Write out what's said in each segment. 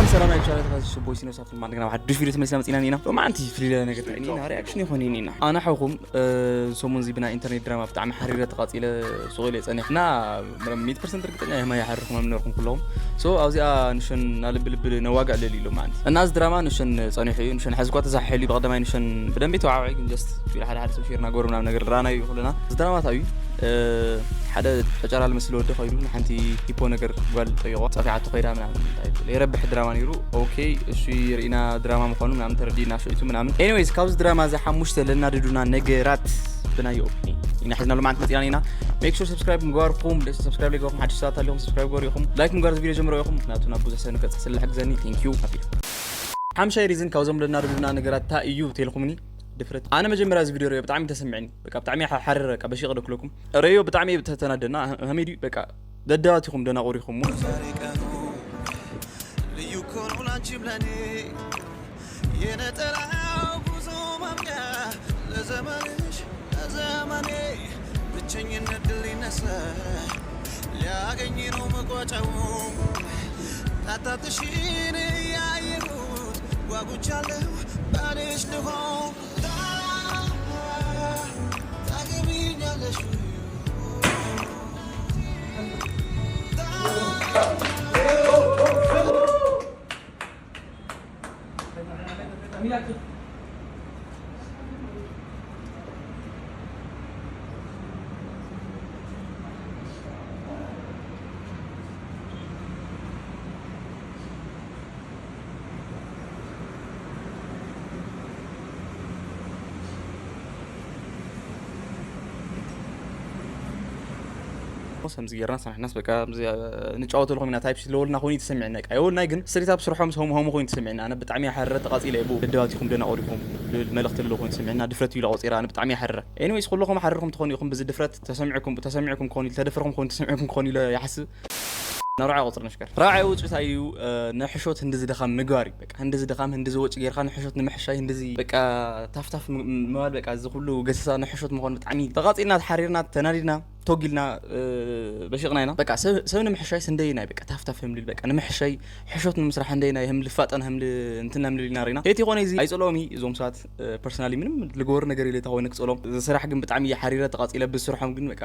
ሰላም ናይ ቻናል ተኸታተልቲ፣ ቦይ ሲኖ ሳፍን ማን ግና ሓዱሽ ቪድዮ ተመልስና መጺና ኢና። ሎማዓንቲ ፍልይ ዝበለ ነገር እንታይ ኢና፣ ሪኣክሽን ይኾን ኢና። ኣነ ሓውኩም፣ እ፣ ሰሙን እዚ ብናይ ኢንተርኔት ድራማ ብጣዕሚ ሓሪረ ተቓጺለ ሱቕ ኢለ ጸኒሐ። እና ሚእቲ ፐርሰንት ርግጸኛ እየ፣ ማይ ሓሪርኩም ነርኩም ኩለኹም። ሶ ኣብዚኣ ንሸን ናልብ ልብ ነዋግዕ ልል ኢሉ ማለት። እና እዚ ድራማ ንሸን ጸኒሑ እዩ፣ ንሸን ሕዚ እኳ ተዛሓሒሉ እዩ። ብቐዳማይ ንሸን ብደንቢ ተዋዕዋዒ፣ ግን ጀስት ቢል ሓደ ሓደ ሰብ ሼር ናገሩ ምናምን ነገር ራና እዩ ኩለና። እዚ ድራማ እንታይ እዩ? እ፣ ሓደ ጨጨራ ልመስል ወዲ ኸይዱ ንሓንቲ ሂፖ ነገር ጓል ጠይቆ፣ ጸፊዓቶ ኸይዳ ምናምን። እንታይ ይበል? የረብሕ ድራማ ነይሩ። ኦኬ፣ እሱ ርኢና ድራማ ምዃኑ ምናምን ተረዲእና ሽዑ ምናምን። ኤኒዌይስ፣ ካብዚ ድራማ እዚ ሓሙሽተ ለናድዱና ነገራት ብናይ ኦፒኒ ኢና ሒዝናሉ ማለት መጺና ኢና። ሜክ ሹር ሰብስክራይብ ምግባርኩም፣ ደስ ሰብስክራይብ ለይገባርኩም ሓድሽ ሰባት ኣለኹም ሰብስክራይብ ገበሩ ኢኹም። ላይክ ምግባር እዚ ቪድዮ ጀምሮ ኢኹም፣ ምክንያቱ ናብ ብዙሕ ሰብ ንከጽሕ ስለ ዝሕግዘኒ። ቴንክ ዩ። ሓምሻይ ሪዝን ካብዞም ለናድዱና ነገራት እንታይ እዩ ተልኩምኒ? ድፍረት። ኣነ መጀመርያ እዚ ቪድዮ ሪኦ ብጣዕሚ ተሰሚዕኒ። በቃ ብጣዕሚ ሓ-፣ ሓረረ፣ በቃ በሺ ክደክለኩም። ረዮ ብጣዕሚ ተተናደና፣ ሃሜዲ በቃ ደደባት ኢኹም ደናቑር ኢኹም። ዛሬ ቀኑ ልዩ እኮ ነው ላንቺም ለኔ። የነጠላው ጉዞ ማብቂያ ለዘመንሽ ለዘመኔ። ብቸኝነት ድል ይነሳ ሊያገኝ ነው መቋጫው። ጣጣትሽን እያየሁት ጓጉቻለሁ ባልሽ ልሆን። ታገቢኛለሽ? ከምዚ ጌርና ሰናሕናስ በቃ ከምዚ፣ እ፣ ንጫወተሉ ኮይና ታይፕ ስለወልና ኮይኑ እዩ ተሰሚዕና። በቃ የወልናይ ግን ስትሪት ኣብ ስርሖም ሆም ሆም ኮይኑ ተሰሚዕና። ኣነ ብጣዕሚ ሓረረ ተቃጺለ እየ። ብኡ ደደባት ኢኹም ደናቆር ኢኹም ልብል መልእኽቲ ለሎ ኮይኑ ተሰሚዕና። ድፍረት እዩ ለቆጺራ። ኣነ ብጣዕሚ ሓረረ። ኤኒዌይስ ኩለኹም ሓሪርኩም ትኾኑ ኢኹም ብዚ ድፍረት ተሰሚዕኩም፣ ተሰሚዕኩም ክኾኑ ኢሉ፣ ተደፍርኩም ክኾኑ፣ ተሰሚዕኩም ክኾኑ ኢለ ይሓስብ። ናብ ራብዓይ ቁጽሪ ንሽገር። ራብዓይ ወጪ እንታይ እዩ? እ፣ ንሕሾት ህንድዚ ድኻም ምግባር እዩ። በቃ ህንድዚ ድኻም፣ ህንድዚ ወጪ ጌርካ ንሕሾት ንምሕሻይ፣ ህንድዚ በቃ ታፍታፍ ም-፣ ምባል፣ በቃ እዚ ኩሉ ገሰሳ ንሕሾት ምዃኑ ብጣዕሚ ተቓጺልና፣ ተሓሪርና፣ ተናዲድና፣ ቶግ ኢልና፣ እ፣ በሺቕና ኢና። በቃ ሰብ፣ ሰብ ንምሕሻይ ስንደይ ናይ በቃ ታፍታፍ ህምልል፣ በቃ ንምሕሻይ ሕሾት ንምስራሕ ህንደይ ናይ ህምል ፋጠን ህምል እንትን ህምልል ኢና ርኢና። የት ይኾነ እዚ ኣይጸልኦም እዩ እዞም ሰባት። እ፣ ፐርሰናሊ ምንም ልገበሩ ነገር የለ፣ ተኾይነ ክጸሎም። እዚ ስራሕ ግን ብጣዕሚ እየ ሓሪረ ተቓጺለ ብስርሖም ግን በቃ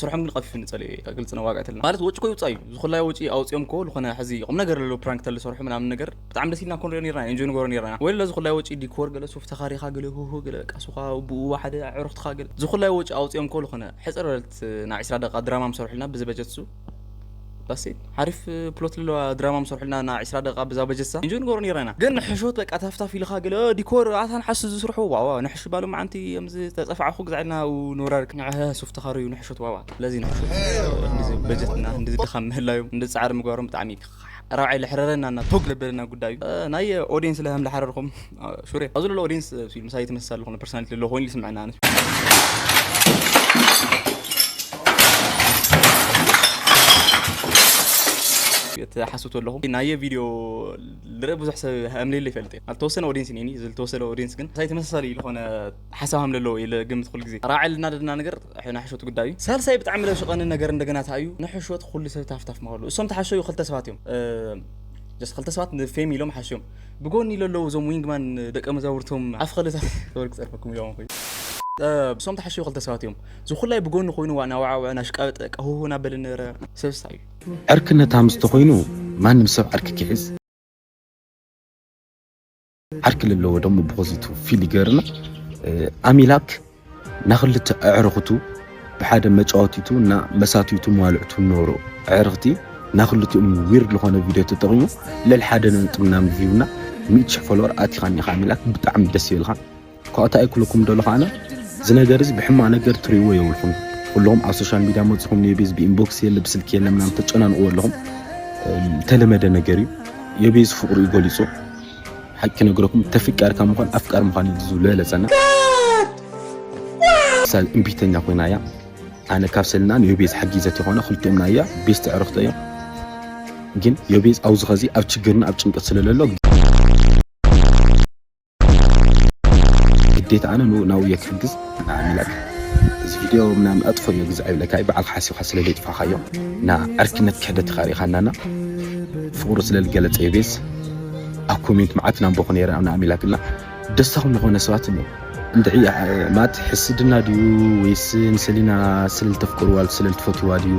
ስርሖም ግን ቀፊፍኒ ጸልየ እየ፣ ግልጺ ነዋጋእተልና። ማለት ወጪ እኮ ይውጻእ እዩ። ዝኹላይ ወጪ ኣውጺኦም እኮ ዝኾነ ሕዚ ቁም ነገር ለሎ ፕራንክ ተልሰርሑ ምናምን ነገር ብጣዕሚ ደስ ኢልና ክንሪኦ ነርና፣ ኤንጆይ ንገበሮ ነርና። ወይ ለዚ ኹላይ ወጪ ዲኮር ገለ ሱፍ ተኻሪኻ ገለ ሁሁ ገለ በቃ ሱኻ ብኡ ሓደ ኣዕሩኽትኻ ገለ ዝኹላይ ወጪ ኣውጺኦም እኮ ዝኾነ ሕጽር በለት ና ዒስራ ደቂቃ ድራማ ምሰርሑልና ብዚ በጀት እሱ። ዳሴ ሓሪፍ ፕሎት ለለዋ ድራማ ምሰርሑልና ና ዒስራ ደቂቃ ብዛ በጀት እሳ። ኤንጆይ ንገበሮ ነርና ኢና። ግን ንሕሾት በቃ ታፍታፍ ኢልኻ ገለ ዲኮር ኣታ ንሓሱ ዝስርሑ ዋዋ ንሕሽ ባሉ መዓንቲ እምዚ ተጸፋዕኹ ግዛዕልና ኖራር ንዕሀ ሱፍ ተኻርዩ ንሕሾት ዋዋ። ለዚ ንሕሾት እንደዚ በጀትና እንደዚ ድኻም ምህላዮም እንደዚ ጻዕሪ ምግባሮም ብጣዕሚ ራብዓይ ለሕረረና እና ቶግ ለበለና ጉዳዩ። እ፣ ናይ ኦዲየንስ ለህም ለሓረርኩም፣ እ፣ ሹሬ። ኣብዚ ለሎ ኦዲየንስ፣ እ፣ ምሳይ ትመሳሳል ዝኾነ ፐርሰናሊቲ ለሎ ኮይኑ ይስምዐና ኣነ። የተሓስብቶ ኣለኹም። ናየ ቪድዮ ልርኢ ብዙሕ ሰብ ሃምለለ ይፈልጥ እየ። ዝተወሰነ ኦዲየንስ እኔኒ፣ ዝተወሰነ ኦዲየንስ ግን ምሳይ ተመሳሳሊ ዝኾነ ሓሳብ ሃምለሎ ኢለ ግምት ኩሉ ግዜ። ራብዓይ ልናደድና ነገር ሕና ሕሾት ጉዳዩ። ሳልሳይ ብጣዕሚ ለሽቐኒ ነገር እንደገና እንታይ እዩ? ንሕሾት ኩሉ ሰብ ታፍታፍ መኸሉ። እሶም ተሓሸዩ ክልተ ሰባት እዮም። እ፣ ጀስት ክልተ ሰባት ንፌም ኢሎም ሓሽዮም። ብጎኒ ለለዉ እዞም ዊንግማን ደቀ መዛውርቶም ኣፍኸለታት ክበል ክጸርፈኩም ኢሎም ኮይኑ። እ፣ እሶም ተሓሸዩ ክልተ ሰባት እዮም። ዝኹላይ ብጎኒ ኮይኑ ዋ-፣ ናዋዓውዐ ናሽቃበጠ ቀሁሁ ናበለ ነበረ። ሰብስታ እዩ። ዕርክነት ሃምስቲ ኮይኑ ማንም ሰብ ዕርኪ ክሕዝ ዓርኪ ለለዎ ደሞ ብኾዚቱ ፊል ይገርና። እ፣ ኣሚላክ ናክልተ ኣዕርኽቱ ብሓደ መጫወቲቱ እና መሳቲቱ መዋልዕቱ ነበሩ። ኣዕርኽቲ ናክልቲኦም ዊርድ ዝኾነ ቪድዮ ተጠቒሙ ልዕሊ ሓደ ነጥቢ ምናምን ቪው እና ሚእቲ ሽሕ ፎሎወር ኣቲኻኒ ኢኻ ኣሚላክ፣ ብጣዕሚ ደስ ይብልካ። ካብኡ እንታይ ክብለኩም ደለኹ ኣነ፣ እዚ ነገር እዚ ብሕማቕ ነገር ትርእይዎ የብልኩም። ኩለኹም ኣብ ሶሻል ሚድያ መጺኹም ንዮቤዝ ብኢንቦክስ የለ ብስልኪ የለ ምናምን ተጨናንቕዎ ኣለኹም። እም፣ ተለመደ ነገር እዩ። ዮቤዝ ፍቕሩ እዩ ገሊጹ። ሓቂ ክነግረኩም፣ ተፍቃርካ ምዃን ኣፍቃር ምዃን እዩ ዝበለጸና። ሳል እምቢተኛ ኮይና እያ። ኣነ ካብ ሰልና ንዮቤዝ ሓጊዘት ይኾነ፣ ክልቲኦም ናያ ቤስት ዕርኽቲ እዮም። ግን ዮቤዝ ኣብዚ ኸዚ ኣብ ችግርን ኣብ ጭንቀት ስለ ለሎ ግዴታ ኣነ ንኡ ናብኡ እየ ክሕግዝ። ንዓሚላክ እዚ ቪድዮ ምናምን ኣጥፎ እዮ ግዛዕ ይብለካ እዩ፣ በዓልካ ሓሲብካ ስለ ዘይጥፋኻዮ። ና ዕርክነት ክሕደት ኢኻ ርኢኻናና። ፍቕሩ ስለ ዝገለጸ ዮቤዝ ኣብ ኮሜንት መዓት ናንቦኹ ነይረ፣ ኣብ ንኣሚላክ እና ደስታኹም ዝኾነ ሰባት እሞ እንድዒ፣ እ፣ ማለት ሕስድና ድዩ ወይስ ንሰሊና ስለ ልተፍቅርዋ ስለ ልትፈትዋ ድዩ?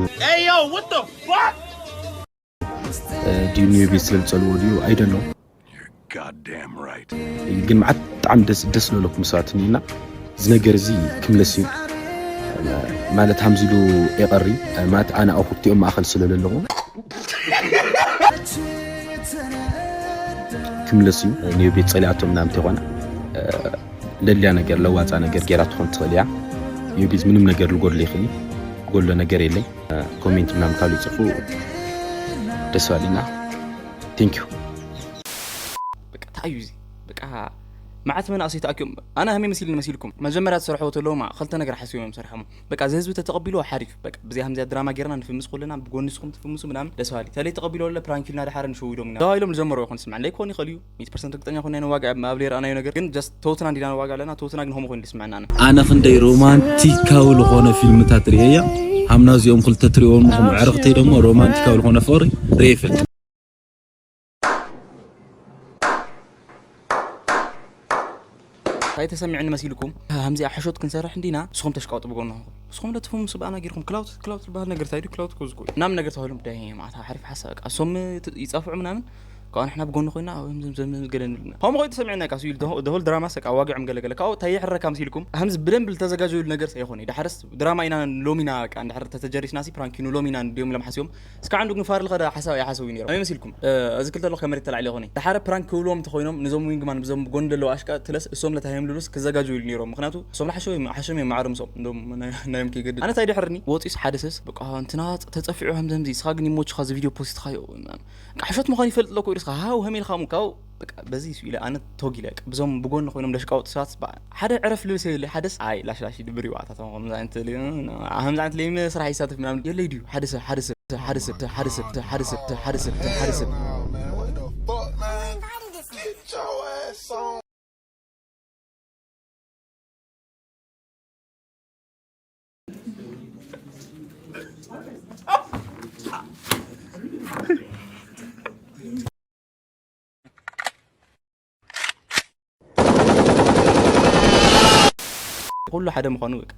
እ፣ ድዩ ኒዮ ቤት ስለ ልጸልዎ ድዩ? ኣይደሎ። You're goddamn right። ግን መዓት ብጣዕሚ ደስ፣ ደስ ለለኩም ሰባት እኒና እዚ ነገር እዚ ክምለስ እዩ። ማለት ሃምዚ ኢሉ የቐሪ፣ ማለት ኣነ ኣብ ክልቲኦም ማእኸል ስለ ለለኹ ክምለስ እዩ። ኒዮ ቤት ጸሊኣቶም ምናምን ተኾነ፣ እ፣ ለልያ ነገር፣ ለዋጻ ነገር ጌራ ትኾን ትኽእል እያ። ኒዮ ቤት ምንም ነገር ልጎድሎ ይኽእል እዩ። ጎሎ ነገር የለይ። እ፣ ኮሜንት ምናምን ካብ ይጽፉ ደስ ባሊና። Thank you። በቃ እንታይ እዩ እዚ? በቃ መዓት መናእሰይ ተኣኪቦም፣ ኣነ ሃመይ መሲልኒ መሲልኩም፣ መጀመርያ ዝሰርሕዎ ተለዉ ማ ክልተ ነገር ሓሲቦም እዮም ሰሪሖም። በቃ እዚ ህዝቢ ተተቐቢልዎ ሓሪፍ፣ በቃ ብዚኣ ከምዚኣ ድራማ ጌርና ንፍምስ ኩልና፣ ብጎኒ ንስኹም ትፍምሱ ምናምን ደስ በሃሊ። ተለይ ተቐቢልዎ ኣሎ ፕራንክ ኢልና ድሓር ንሸውዶም ኢና ተባሂሎም ዝጀመሩ ይኾን ዝስምዐኒ፣ ለይኮን ይኽእል እዩ። ሚእቲ ፐርሰንት ርግጠኛ ኮይነ ነዋግዕ ኣብ ለይረኣናዮ ነገር ግን just ተውትና እንዲና ነዋግዕ ኣለና። ተውትና ግን ሆም ኮይኑ ዝስምዐና ኣነ። ኣነ ክንደይ ሮማንቲካዊ ዝኾነ ፊልምታት ርእየ እያ። ሃምና እዚኦም ክልተ ትሪእዎም ንኹም ኣዕርኽተይ ደሞ ሮማንቲካዊ ዝኾነ ፍቕሪ ርእየ ይፈልጥ። እንታይ ተሰሚዕኒ መሲልኩም? ከምዚኣ ሓሾት ክንሰርሕ እንዲና፣ ንስኹም ተሽቃውጡ ብጎንኹም። ንስኹም ዶ ትፍምሱ ብኣና ጌርኩም ክላውት፣ ክላውት ዝበሃል ነገር እንታይ ድዩ? ክላውት እኮ ዝጎይ ምናምን ነገር ተባሂሎም፣ ዳይ ማታ ሓሪፍ ሓሳብ፣ በቃ እሶም ት-፣ ይጻፍዑ ምናምን፣ ካብ ንሕና ብጎኒ ኮይና፣ ኣብ ህምዘም፣ ህምዘም ገለ ንብልና። ከምኡ ኮይኑ ተሰሚዕና፣ በቃ ስኢሉ፣ the whole ድራማ ሰቃ ዋጊዖም ገለ ገለ። ካብኡ እንታይ ይሕረካ መሲልኩም? ከምዚ ብደንብ ዝተዘጋጀዩሉ ነገር ኣይኮነ። ዳሕረስ ድራማ ኢና፣ ሎሚና፣ በቃ እንድሕር ተተጀሪስና ሲ ፕራንክ እዩ፣ ሎሚና እንዲዮም ኢሎም ሓሲቦም። እስካዕ ዓንዱ ግን ፋር ልኸዳ ሓሳብ ኣይሓሰቡ ነይሮም። ኣበይ መሲልኩም? እ፣ እዚ ክልተ ኣለኹ ካብ መሬት ተላዕለ ይኾነ። ድሓረ ፕራንክ ክብልዎም እንተኾይኖም፣ ነዞም ዊንግማን ብዞም ጎን ዘለዉ ኣሽቃ ትለስ እሶም ለታሂም ልብሉስ ክዘጋጀዩ ኢሉ ነይሮም። ምኽንያቱ እሶም ለሓሸው እዮም፣ ሓሸም እዮም ማዕሮም እሶም። እንዶም ናይ-፣ ናዮም ከይገድድ። ኣነ እንታይ ድሕርኒ? ወፂስ ሓደ ሰስ፣ በቃ እንትና ተጸፊዑ ከምዚ ከምዚ፣ እስኻ ግን ይሞችኻ እዚ ቪድዮ ፖስት ኢልካዮ። በቃ ሕሾት ምዃኑ ይፈልጥ ኣለኩ ኢሉ እስኻ ሃው ሃሜልካ ሙካው በቃ በዚ ኢሱ ኢለ ኣነ ቶግ ኢለ፣ በቃ ብዞም ብጎኒ ኮይኖም ደሽቃውጥ ሰባት በ-፣ ሓደ ዕረፍ ልብል ሰብ የለ፣ ሓደስ ኣይ ላሽ ላሽ ይድብር እዩ፣ ኣታቶም ከምዚ ዓይነት ለ-፣ ከምዚ ዓይነት ለይም ስራሕ ይሳተፍ ምናምን የለይ ድዩ? ሓደ ሰብ፣ ሓደ ሰብ፣ ሓደ ሰብ፣ ሓደ ሰብ፣ ሓደ ሰብ፣ ሓደ ሰብ፣ ሓደ ሰብ። ኩሉ ሓደ ምዃኑ በቃ፣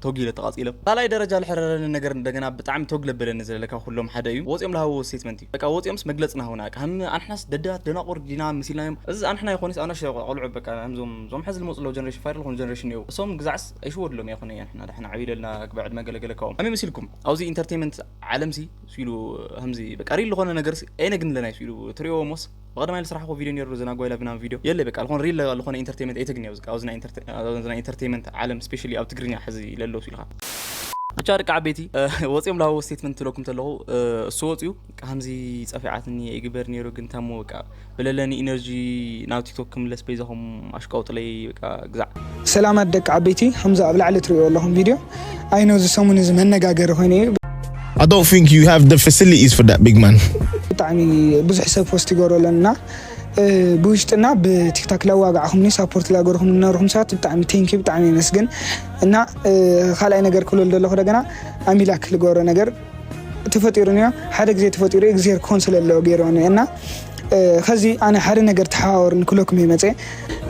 ቶግ ኢለ ተቓጺለ። ካልኣይ ደረጃ ልሕረረኒ ነገር እንደገና ብጣዕሚ ቶግ ለበለኒ ዘለካ ኩሎም ሓደ እዩ። ወፂኦም ለሃብዎ ስቴትመንት እዩ። በቃ ወፂኦምስ መግለፂ ናሁና። በቃ ከም ኣንሕናስ ደደባት ደናቑር ዲና መሲልናዮም። እዚ ኣንሕና ይኾንስ ኣናሽ ቆልዑ በቃ፣ እዞም፣ እዞም ሕዚ ልመፁ ኣለዉ ጀነሬሽን፣ ፋይር ልኾኑ ጀነሬሽን እዩ። እሶም ግዛዕስ ኣይሽወድሎም ይኾነ፣ ኣንሕና ዳሕና ዓብዩ ለልና ክበዕድ መገለገለ ካብኦም። ኣመይ መሲልኩም? ኣብዚ ኢንተርቴይመንት ዓለምሲ ኢሉ ከምዚ በቃ ሪል ዝኾነ ነገር ሲ ኣይነግንለናይ ኢሉ ትሪኦ ሞስ ብቐደማይ ዝስራሕዎ ቪድዮ ነይሩ፣ ዘና ጓይላ ብናም ቪድዮ የለ በቃ ልኾነ ሪል ዝኾነ ኢንተርቴይመንት ኣይተግንዮ። ኣብዚ ናይ ኢንተርቴ-፣ ኣብዚ ናይ ኢንተርቴይመንት ዓለም ስፔሻሊ ኣብ ትግርኛ ሕዚ ለሎ ኢልካ ብቻ ደቂ ዓበይቲ፣ እ፣ ወፂኦም ለሃብዎ ስቴትመንት ትለኩም ተለኹ፣ እ፣ እሱ ወፂኡ በቃ ከምዚ ፀፊዓትኒ ይግበር ነይሩ ግን ታሞ በቃ ብለለኒ ኢነርጂ ናብ ቲክቶክ ክምለስ በይዛኹም ኣሽቃውጥለይ በቃ ግዛዕ። ሰላማት ደቂ ዓበይቲ፣ ከምዚ ኣብ ላዕሊ ትሪእዎ ኣለኹም ቪድዮ፣ ኣይ ኖ እዚ ሰሙን እዚ መነጋገሪ ኮይኑ እዩ። I don't think you have the facilities for that, big man። ብጣዕሚ ብዙሕ ሰብ ፖስት ይገብሮ ኣለና። እ፣ ብውሽጥና ብቲክታክ ላዋጋዕኹምኒ፣ ሳፖርት ላገርኹም ዝነበርኹም ሰባት ብጣዕሚ ቴንኪ፣ ብጣዕሚ የመስግን። እና፣ እ፣ ካልኣይ ነገር ክብለሉ ዘለኹ ደገና ኣሚላክ ልገብሮ ነገር ተፈጢሩ ነዮ። ሓደ ግዜ ተፈጢሩ እግዚኣብሔር ክኾን ስለ ኣለዎ ገይርዎ ነዮ። እና፣ እ፣ ከዚ ኣነ ሓደ ነገር ተሓባበሩኒ ክብለኩም እየ መፅየ።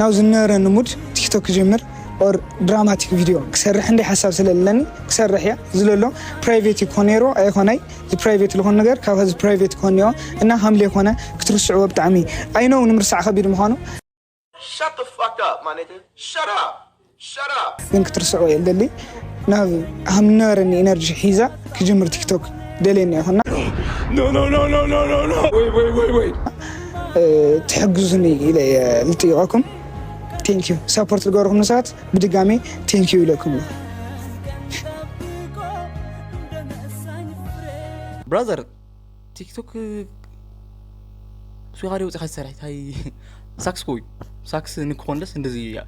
ናብ ዝነበረኒ ሙድ ቲክቶክ ክጅምር ኦር ድራማቲክ ቪድዮ ክሰርሕ እንደ ሓሳብ ስለ ኣለኒ ክሰርሕ እየ። ዝለሎ ፕራይቬት ይኮን ነይሩ ኣይኮነይ፣ እዚ ፕራይቬት ዝኾን ነገር ካብ እዚ ፕራይቬት ክኾን ነዮ። እና ሃምሌ ኮነ ክትርስዕዎ ብጣዕሚ ኣይነው ንምርሳዕ ከቢድ ምዃኑ Shut the fuck up, my nigga. Shut up. Shut up. ግን ክትርስዕዎ እየ ልደሊ። ናብ ሃም ነበረኒ ኢነርጂ ሒዛ ክጅምር ቲክቶክ ደልየኒ ይኹና። No, no, no, no, no, no, no. Wait, wait, wait, wait. እ፣ ትሕግዙኒ ኢለ እየ ልጥይቐኩም። ቴንኪዩ። ሳፖርት ዝገበርኩም ሰባት ብድጋሚ ቴንኪዩ ኢለኩም እዩ። ብራዘር፣ ቲክቶክ ስዊኻ ዶ ወፂኻ ትሰርሕ? እንታይ ሳክስ ኮይ ሳክስ ንክኾን ደስ እንደዚ እያ።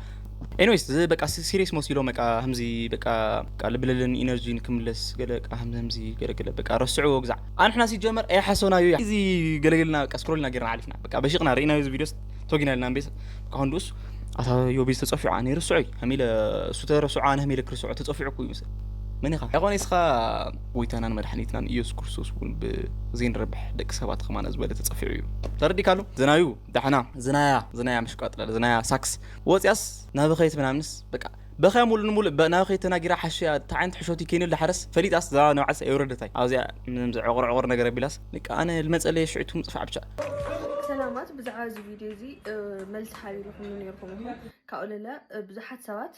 ኤኒዌይስ፣ እዚ በቃ ሲ-፣ ሲሪየስ መሲሎም በቃ፣ ከምዚ በቃ፣ በቃ ልብለልን ኢነርጂ ንክምለስ ገለ በቃ፣ ከምዚ፣ ከምዚ ገለ ገለ በቃ፣ ረስዕዎ ግዛዕ። ኣንሕና ሲጀመር ኣይሓሰብናዮ እያ። እዚ ገለገልና በቃ፣ ስክሮል ኢና ጌርና ሓሊፍና። በቃ፣ በሺቕና ርኢናዮ እዚ ቪዲዮስ፣ ቶጊና ኢልና እምቤስ፣ በቃ፣ ክንድኡስ፣ ኣታ ዮቤስ ተጸፊዑ፣ ኣነ ይርስዖ እዩ። ሃሚለ እሱ ተረስዖ፣ ኣነ ሃሚለ ክርስዖ፣ ተጸፊዑ እኮ ይመስል። መን ኢኻ? ኣይኮነ እስኻ ጎይታናን መድሓኒትናን ኢየሱስ ክርስቶስ እውን ብዘይንረብሕ ደቂ ሰባት ከማና ዝበለ ተጸፊዑ እዩ። ተረዲካሉ? ዝናዩ ዳሕና ዝናያ ዝናያ መሽቋጥላ ዝናያ ሳክስ ወፅያስ ናበኸየት ምናምንስ በቃ በኸያ ሙሉ ንሙሉ ናበኸየት ተናጊራ ሓሽያ ተዓይንት ሕሾት ይከይኑ ዳሓረስ ፈሊጣስ ዛ ነብዓስ የውረደታይ ኣብዚኣ ምንም ዘዕቆር ዕቆር ነገር ኣቢላስ በቃ ኣነ ልመፀለየ ሽዑ ትምፅፋዕ ብቻ። ሰላማት ብዛዕባ እዚ ቪድዮ እዚ መልሲ ሓቢርኩም ነርኩም ኢኹም ካብኡ ለለ ብዙሓት ሰባት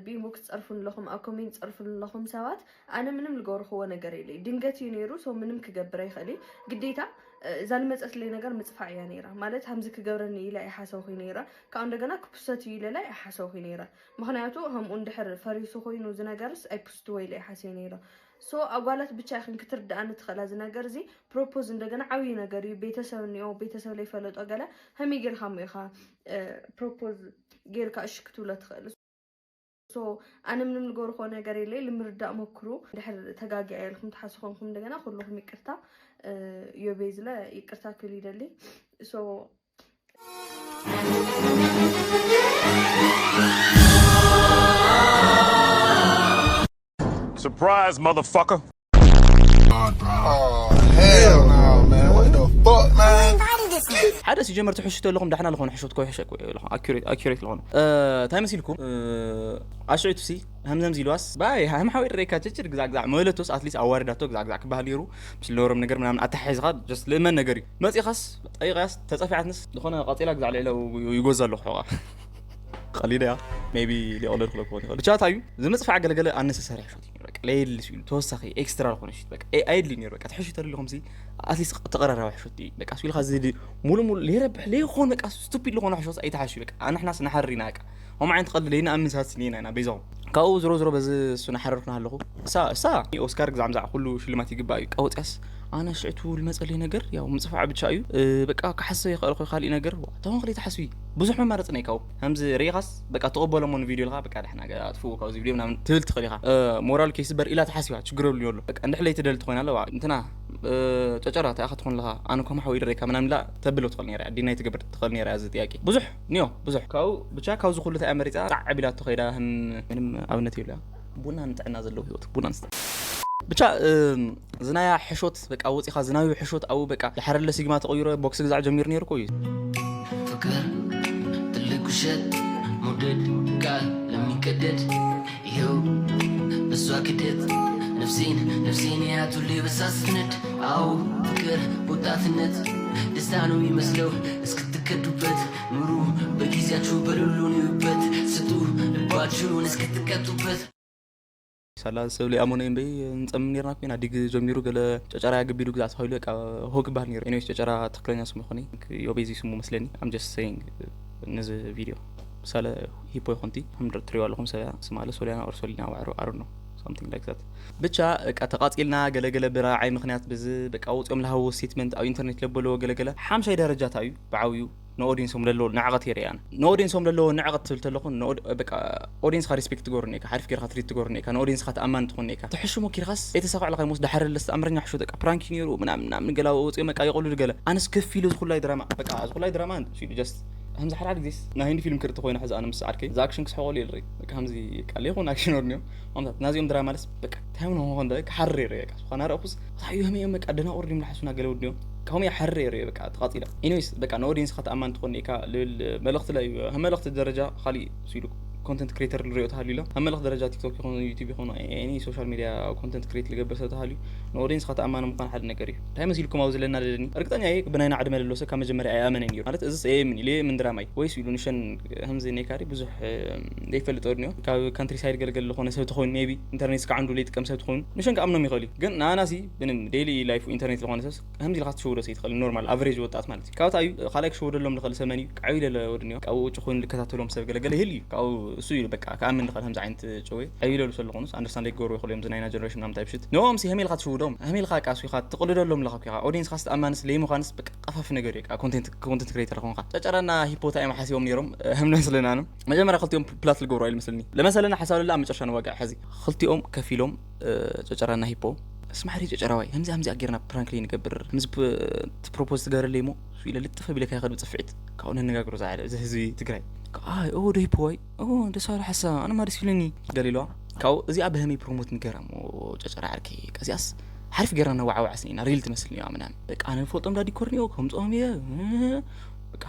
ብኢንቦክስ ጸርፉን ኣለኹም ኣብ ኮሜንት ጸርፉን ኣለኹም ሰባት ኣነ ምንም ልገብርክዎ ነገር የለይ ድንገት እዩ ነይሩ ሰው ምንም ክገብር ኣይኽእል ግዴታ እዛ ልመፀትለይ ነገር ምፅፋዕ እያ ነይራ ማለት ሃምዚ ክገብረኒ ኢላ ይሓሰብኩ ነይራ ካብ እንደገና ክፕሰት እዩ ኢለላ ይሓሰብኩ ነይራ ምክንያቱ ከምኡ እንድሕር ፈሪሱ ኮይኑ እዚ ነገርስ ኣይፕስት ወይ ኢለ ይሓስብ ነይረ ሶ ኣጓላት ብቻ ይኽን ክትርድኣኒ ትኽእላ እዚ ነገር እዚ ፕሮፖዝ እንደገና ዓብዪ ነገር እዩ ቤተሰብ እኒኦ ቤተሰብ ለይፈለጦ ገለ ከመይ ጌርካ ሞ ኢኻ ፕሮፖዝ ጌርካ እሺ ክትብሎ ትኽእል so ኣነ ምንም ልገብርኮ ነገር የለይ ልምርዳእ ሞክሩ ድሕር ተጋጊያ ኢልኩም ትሓስቡ ኮንኩም እንደገና ኩልኩም ይቅርታ ዮቤዝለ ይቅርታ ክብል ይደሊ so Surprise, motherfucker. Oh, hell no, man. What the fuck, man? ሓደ ሲጀመር ትሕሽቶ ኣለኹም ዳሕና ለኾነ ሕሾት ኮ ሕሸ ኮ ኣለኹም ኣኪሬት ኣለኾነ እንታይ መሲልኩም ኣሽዒቱ ሲ ሃምዘምዚ ኢልዋስ ባይ ሃም ሓወይ ድሬካ ችችር ግዛዕ ግዛዕ መለቶስ ኣትሊስ ኣዋርዳቶ ግዛዕ ግዛዕ ክበሃል ነይሩ ምስ ለወሮም ነገር ምናምን ኣተሓሒዝኻ ጀስት ልእመን ነገር እዩ መፂኻስ ጠይቃስ ተፀፊዓትንስ ዝኾነ ቀፂላ ግዛዕ ልዕለ ይጎዛ ኣለኹ ሕዋ ቀሊደ እያ ሜቢ ሊቐለል ክለኩ ይኽእል ብቻ ታዩ ዝመፅፋዕ ገለገለ ኣነሰሰሪ ሕሾት እዩ በቃ ለየድሊ ስኢሉ ተወሳኺ ኤክስትራ ዝኾነ ሽት በቃ ኣየድሊ ነይሩ በቃ ትሕሹ ተደሊ ከምዚ ኣትሊስት ተቐራራቢ ሕሾት እዩ በቃ ስኢልካ ዝዲ ሙሉ ሙሉ ለይረብሕ ለይኾን በቃ ስቱፒድ ዝኾነ ሕሾት ኣይትሓሹ በቃ ኣንሕናስ ንሓርር ኢና በቃ ሆም ዓይነት ቀልድ ለይንኣምን ሰባት ስኒና ኢና በይዛኹም ካብኡ ዝሮ ዝሮ በዚ እሱ ናሓረርኩና ኣለኹ እሳ እሳ ኦስካር ግዛዕ ምዛዕ ኩሉ ሽልማት ይግባእ እዩ ቀወፅያስ ኣነ ሽዕቱ ልመፀለይ ነገር ያው ምፅፋዕ ብቻ እዩ በቃ ክሓስብ ይኽእል ኮ ካሊእ ነገር ተኾን ክለይ ተሓስቢ ብዙሕ መማረፂ ናይ ካብኡ ከምዚ ርኢኻስ በቃ ተቐበሎሞ ንቪድዮ ኢልካ በቃ ዳሕና ኣጥፍኡ ካብዚ ቪድዮ ምናምን ትብል ትኽእል ኢኻ ሞራል ከይስበር ኢላ ተሓሲባ ችግር የብሉ ኣሎ በቃ እንድሕር ለይትደሊ ትኾይና ኣለዋ እንትና ጨጨራ እንታይ ኢኻ ትኾን ኣለኻ ኣነ ኮም ሓዊ ድሬካ ምናምን ኢላ ተብሎ ትኽእል ነይራ ዲናይ ትገብር ትኽእል ነይራ እዚ ጥያቄ ብዙሕ ኒዮ ብዙሕ ካብኡ ብቻ ካብዚ ኩሉ እንታይ መሪፃ ጣዕ ቢላቶ ከይዳ ምንም ኣብነት የብላ ቡና ንጥዕና ዘለዎ ህይወት ቡና ንስተ ብቻ ዝናያ ሕሾት በቃ ወፂኻ ዝናዩ ሕሾት ኣብኡ በቃ ድሓረለ ሲግማ ተቐይሮ ቦክሲ ግዛዕ ጀሚሩ ነይሩ እኮ እዩ ፍቅር ትልቅ ውሸት መውደድ ቃል ለሚቀደድ ይኸው በሷ ክደት ነፍሴን ነፍሴን ያቱሌ በሳ ስትነድ አዎ ፍቅር ወጣትነት ደስታ ነው ይመስለው እስክትከዱበት ኑሩ በጊዜያችሁ በሉሉ ንዩበት ስጡ ልባችሁን እስክትቀጡበት ሳላ ሰብ ሊኣሞነ እምበይ ንፀምም ነርና ኮይና ዲግ ጀሚሩ ገለ ጨጨራ ያግቢዱ ግዛዕ ተባሂሉ በቃ ሆ ክበሃል ነይሩ ኤኒዌይስ ጨጨራ ትክክለኛ ስሙ ይኮነ ዮቤዚ ስሙ መስለኒ I'm just saying ነዚ ቪድዮ ሳለ ሂፖ ይኮንቲ ከም ትሪዋ ኣለኹም ሰብያ ስማለ ሶሊያና ኦር ሶሊና ዋዕሮ ኣሩ ነው something like that ብቻ በቃ ተቃፂልና ገለገለ ብራዓይ ምክንያት ብዚ በቃ ወፂኦም ለሃዎ ስቴትመንት ኣብ ኢንተርኔት ለበለዎ ገለገለ ሓምሻይ ደረጃታ እዩ ብዓብዩ ንኦዲንሶም ለለዎ ንዕቐት የርእያና ንኦዲንሶም ለለዎ ንዕቐት ትብል ተለኹ በቃ ኦዲንስካ ሪስፔክት ትገብሩ ኔካ ሓሪፍ ጌርካ ትሪት ትገብሩ ኔካ ንኦዲንስካ ተኣማኒ ትኾን ኔካ ትሕሽሞ ኪርካስ ዘይተሳኳዕልካ ይሞስ ዳሓረ ለስተ ኣምረኛ ሕሾ ደቃ ፕራንክ ነይሩ ምናምን ምናምን ገላ ወፂኦም በቃ የቐሉ ገለ ኣነስ ከፍ ኢሉ ዝኩላይ ድራማ በቃ ዝኩላይ ድራማ እንዱ ሲሉ ጀስት ከምዚ ሓደ ሓደ ግዜስ ናይ ህንዲ ፊልም ክርኢ ተኮይነ ሕዚ ኣነ ምስ ሰዓድከይ እዚ ኣክሽን ክስሕቆሉ የልርኢ በቃ ከምዚ ቃል ይኹን ኣክሽን ወርኒዮም ኣምታት ናዚኦም ድራማ ለስ በቃ እንታይ ምን ሆን ደ ክሓርር የረ በቃ ዝኾነ ረእኩስ ታዩ ህመዮም በቃ ደናቁር ድም ለሓሱና ገለ ወድዮም ካብኦም ይሓርር የረ በቃ ተቃፂላ ኢኒዌይስ በቃ ንኦዲንስ ከተኣማን ትኾን ኢካ ልብል መልእክቲ ለ እዩ መልእክቲ ደረጃ ካሊእ ሲሉ ኮንተንት ክሬተር ልሪኦ ተሃልዩ ኢሎም ኣብ መልእክቲ ደረጃ ቲክቶክ ይኹን ዩቲብ ይኹን ኒ ሶሻል ሚድያ ኮንተንት ክሬት ልገብር ሰብ ተሃልዩ ንኦዲንስ ከተኣማን ምኳን ሓደ ነገር እዩ እንታይ መሲልኩም ኣብ ዘለና ደደኒ እርግጠኛ እየ ብናይና ዕድመ ለሎ ሰብ ካብ መጀመርያ ኣይኣመነን እዩ ማለት እዚ ምን ኢለ ምን ድራማይ ወይስ ኢሉ ንሸን ከምዚ ኔካሪ ብዙሕ ዘይፈልጥ ወድኒዮ ካብ ካንትሪ ሳይድ ገልገል ዝኾነ ሰብ ተኾይኑ ሜቢ ኢንተርኔት ስካዕ እንዱ ዘይጥቀም ሰብ ተኾይኑ ንሸን ክኣምኖም ይኽእል እዩ ግን ንኣናሲ ምንም ዴይሊ ላይፍ ኢንተርኔት ዝኾነ ሰብ ከምዚ ኢልካ ትሽውዶ ሰይትኽእል ኖርማል ኣቨሬጅ ወጣት ማለት እዩ ካብታ እዩ ካልኣይ ክሽውደሎም ልኽእል ሰመን እዩ ዓብዩ ለለ ወድኒዮ ካብኡ ውጭ ኮይኑ ልከታተሎም ሰብ ገለገለ ይህል እዩ ካብኡ እሱ እዩ በቃ ክኣምን ልኽእል ከምዚ ዓይነት ጨወ ዓብዩ ለሉ ሰብ ዝኾኑስ ኣንደርስታንድ ይገብሩ ይኽእሉ እዮም ዝናይና ጀነሬሽን ናምታይ ብሽት ንኦም ሲ ሀሜልካ ትሽውዶም ሀሜልካ ቃሱ ኢኻ ትቕልደሎም ለኻ ኪኻ ኦዲንስ ካስ ተኣማንስ ለይምዃንስ በቃ ቀፋፊ ነገር እዩ ኮንተንት ክሬተር ኾንካ ጨጨራና ሂፖታ እዮም ሓሲቦም ነይሮም ህምነስለናንም መጀመርያ ክልቲኦም ፕላት ልገብሩ ኣይመስልኒ ለመሰለና ሓሳብ ለላ ኣብ መጨረሻ ንዋጋዕ ሕዚ ክልቲኦም ከፊሎም ጨጨራና ሂፖ ስማሕሪ ጨጨራዋይ ከምዚ ከምዚ ኣጌርና ፕራንክ ንገብር ከምዚ ፕሮፖዝ ትገረለይ ሞ ኢለ ልጥፈ ቢለካ ይኸድ ብፅፍዒት ካብኡ ነነጋግሮ ዝዓለ እዚ ህዝቢ ትግራይ ኦ ዶ ሂፖዋይ ኦ ደሳሉ ሓሳ ኣነ ማደስ ይብለኒ ገሊለዋ ካብኡ እዚኣ ብሀመይ ፕሮሞት ንገራ እሞ ጨጨራ ዓርከይ፣ በቃ እዚኣስ ሓሪፍ ጌርና ነዋዓውዓ ስኒና ሪል ትመስል እያ ምናምን። በቃ ኣነ ፎጦም ዳ ዲኮር እኒኦ ከምፅኦም እየ። በቃ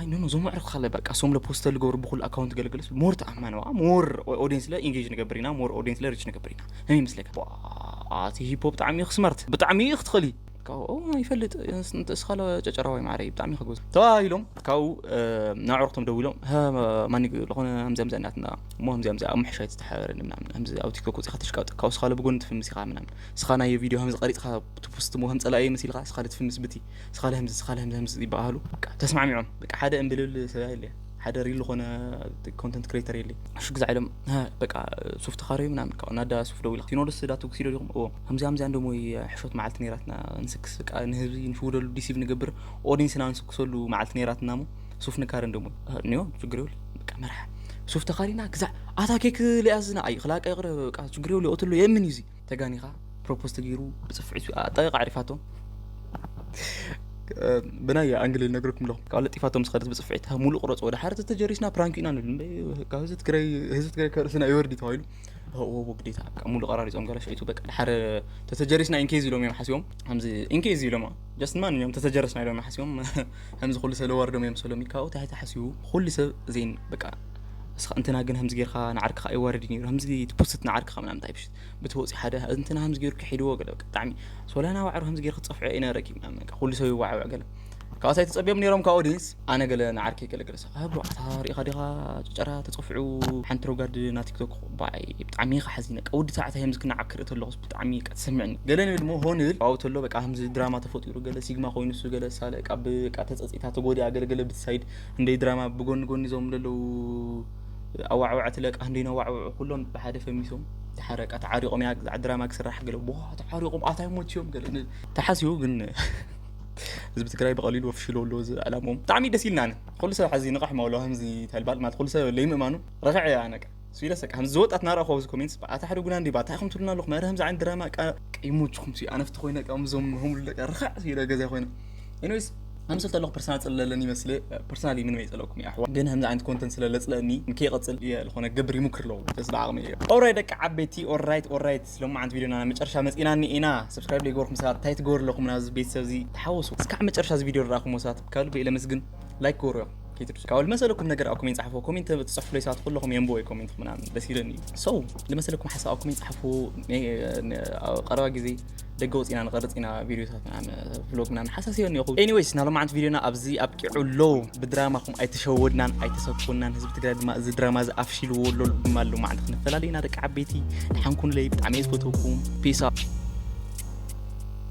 ኣይ ኖ ኖ ዞም ኣዕርፍ ካለ በቃ ሶም ለፖስተ ልገብሩ ብኩሉ ኣካውንት ገለገለስ ሞር ተኣማነዋ ሞር ኦዲየንስ ለ ኢንጌጅ ንገብር ኢና ሞር ኦዲየንስ ለ ሪች ንገብር ኢና። ሀመይ ይመስለካ? እቲ ሂፖ ብጣዕሚ ኢኽ ስማርት፣ ብጣዕሚ ኢኽ ትኸሊ። ካብኡ ይፈልጥ እስኻለ ጨጨራዋይ ማዕረይ ብጣዕሚ ከግበዝ ተባሂሎም ካብኡ ናዕርክቶም ደው ኢሎም ማኒ ዝኾነ ምዚኣ ምዚኣ ናትና እሞ ምዚኣ ምዚኣ ኣብ ምሕሻይ ዝተሓበረኒ ምናምን ከምዚ ኣብ ቲክቶክ ወፂኻ ተሽቃጥ ካብኡ ስኻለ ብጎኒ ትፍምስ ኢኻ ምናምን ስኻ ናይ ቪድዮ ከምዚ ቀሪፅኻ ትፖስት ሞ ከም ፀላኢ መሲልካ ስኻለ ትፍምስ ብቲ ስኻለ ከምዚ ስኻለ ከምዚ ከምዚ ይበሃሉ። በቃ ተስማሚዖም በቃ ሓደ እምብልብል ሰብ የለ ሓደ ሪል ዝኾነ ኮንተንት ክሬተር የለ። እሺ ግዛዕ ኢሎም በቃ ሱፍ ተኻረዩ ምናምን ካብ ናዳ ሱፍ ደው ኢልካ ሲኖዶስ ዳቱ ክሲዶ ዲኹም? እዎ ከምዚኣ ምዚኣ እንደሞ ሕሾት መዓልቲ ነይራትና ንስክስ በቃ ንህዝቢ ንሽውደሉ ዲሲቭ ንገብር ኦዲንስና ንስክሰሉ መዓልቲ ነይራትና ሞ ሱፍ ንካረ እንደሞ እኒኦ ችግር የብሉ በቃ መርሓ ሱፍ ተኻሪና ግዛዕ ኣታ ኬክ ሊኣዝና ኣይ ክላቀ ይቕረ በቃ ችግር የብሉ ይቕትሎ የምን እዩ እዚ ተጋኒኻ ፕሮፖዝ ተገይሩ ብፅፍዒ ኣጠቃ ዕሪፋቶ ብናይ ኣንግል ነግርኩም ኣለኹ ካብ ለጢፋቶም ዝኸደት ብፅፍዒት ሙሉእ ቅረፅ ወደ ሓደ ተተጀሪስና ፕራንክ ኢና ንብል እምበይ ካብ ህዝቢ ትግራይ ህዝቢ ትግራይ ከርእስና ይወርዲ ተባሂሉ እዎ ግዴታ ሙሉእ ቀራሪፆም ገለ ሸይቱ በቃ ድሓረ ተተጀሪስና ኢንኬዝ ኢሎም እዮም ሓሲቦም ከምዚ ኢንኬዝ ኢሎም ጀስት ማንኛውም ተተጀረስና ኢሎም ሓሲቦም ከምዚ ኩሉ ሰብ ለዋርዶም እዮም ሰሎም ይካው እንታይ ተሓሲቡ ኩሉ ሰብ ዜን በቃ እስኻ እንትና ግን ከምዚ ጌርካ ንዓርክኻ ኣይዋርድ ነይሩ ከምዚ ትፖስት ንዓርክኻ ምናምን እንታይ ብሽት ብትወፂ ሓደ እንትና ከምዚ ጌሩ ክሒድዎ ገለ በቃ ብጣዕሚ ሶላና ዋዕሮ ከምዚ ጌርካ ትፀፍዖ ይነበረኪ ምናምን በቃ ኩሉ ሰብ ይዋዕውዕ ገለ ካብኣሳይ ተፀቢዮም ነይሮም ካብ ኦዲንስ ኣነ ገለ ንዓርከይ ገለ ገለ ሰ ብሮ ኣታ ሪኢኻ ዲኻ ጨጨራ ተፀፍዑ ሓንቲ ሮጋድ ና ቲክቶክ ባይ ብጣዕሚ ኢኻ ሓዚነ በቃ ወዲ ተባዕታይ ከምዚ ክነዓክ ክርኢ ተለኹስ ብጣዕሚ በቃ ትስምዕኒ ገለ ንብል ሞ ሆን ብል ኣብኡ ተሎ በቃ ከምዚ ድራማ ተፈጢሩ ገለ ሲግማ ኮይኑ እሱ ገለ ሳለ በቃ ብቃ ተፀፂታ ተጎዲኣ ገለ ገለ ብትሳይድ እንደይ ድራማ ብጎኒ ጎኒ ዞም ለለዉ ኣዋዕዋዕቲ ለቃ እንደይ ነዋዕውዑ ኩሎም ብሓደ ፈሚሶም ተሓረቃ ተዓሪቆም እያ ግዛዕ ድራማ ክስራሕ ገለ ዋ ተዓሪቆም ኣታይ ሞችዮም ገለ ተሓስቡ ግን ህዝቢ ትግራይ ብቐሊሉ ወፍሽሎ ኣለዎ እዚ ዕላምኦም ብጣዕሚ ደስ ኢልናኒ ኩሉ ሰብ ሓዚ ንቕሕ ማውሎ ከምዚ ተልባል ማለት ኩሉ ሰብ ለይምእማኑ ረኽዐ እያ ነቀ ስኢለሰ ከምዚ ዝወጣት ናረእኹ ኣብዚ ኮሜንትስ ኣታ ሓደ ጉና እንዲ ባታ ኢኹም ትብሉና ኣለኹም ኧረ ከምዚ ዓይነት ድራማ ይሞችኹም ሲ ኣነፍቲ ኮይነ ከምዞም ሆምሉ ደቀ ርኽዕ ኢለ ገዛ ኮይነ ኤኒዌይስ ኣምሰልቲ ኣለኹ ፐርሰናል ፅለለኒ ይመስለ ፐርሰናሊ ምንም ኣይፀለኩም እዩ ኣሕዋ ግን ከምዚ ዓይነት ኮንተንት ስለ ለፅለኒ ንከይቐፅል እየ ዝኾነ ገብር ይሙክር ኣለኹ ደስ ብዓቕሚ እየ ኦራይ ደቂ ዓበይቲ ኦራይት ኦራይት ሎማዓንቲ ቪዲዮና መጨረሻ መፂናኒ ኢና ሰብስክራይብ ዘይገበርኩም ሰባት እንታይ ትገብሩ ኣለኹም ናብዚ ቤተሰብ እዚ ተሓወሱ እስካዕ መጨረሻ እዚ ቪዲዮ ዝረኣኹም ሰባት ካብ ልቢ ኢለ መስግን ላይክ ገበርዮ ከይትርሱ ካብ ልመሰለኩም ነገር ኣብ ኮሜንት ፃሕፎ ኮሜንት ትፅሕፉለይ ሰባት ኩለኹም የንብቦ ኮሜንት ምናምን ደስ ይለኒ እዩ so ልመሰለኩም ሓሳብ ኣብ ኮሜንት ፃሕፉ ቀረባ ግዜ ደገ ወፂና ንቐርፅ ኢና ቪዲዮታት ምናምን ቭሎግ ምናምን ሓሳሲዮ እኒኹ ኤኒዌይስ ናሎማዓንቲ ቪዲዮና ኣብዚ ኣብቂዑ ኣሎ ብድራማኹም ኣይተሸወድናን ኣይተሰኮናን ህዝቢ ትግራይ ድማ እዚ ድራማ እዚ ኣፍሺልዎ ኣሎ ድማ ኣሎ ማዓንቲ ክንፈላለ ኢና ደቂ ዓበይቲ ድሓንኩንለይ ብጣዕሚ እየ ዝፈትወኩም ፒስ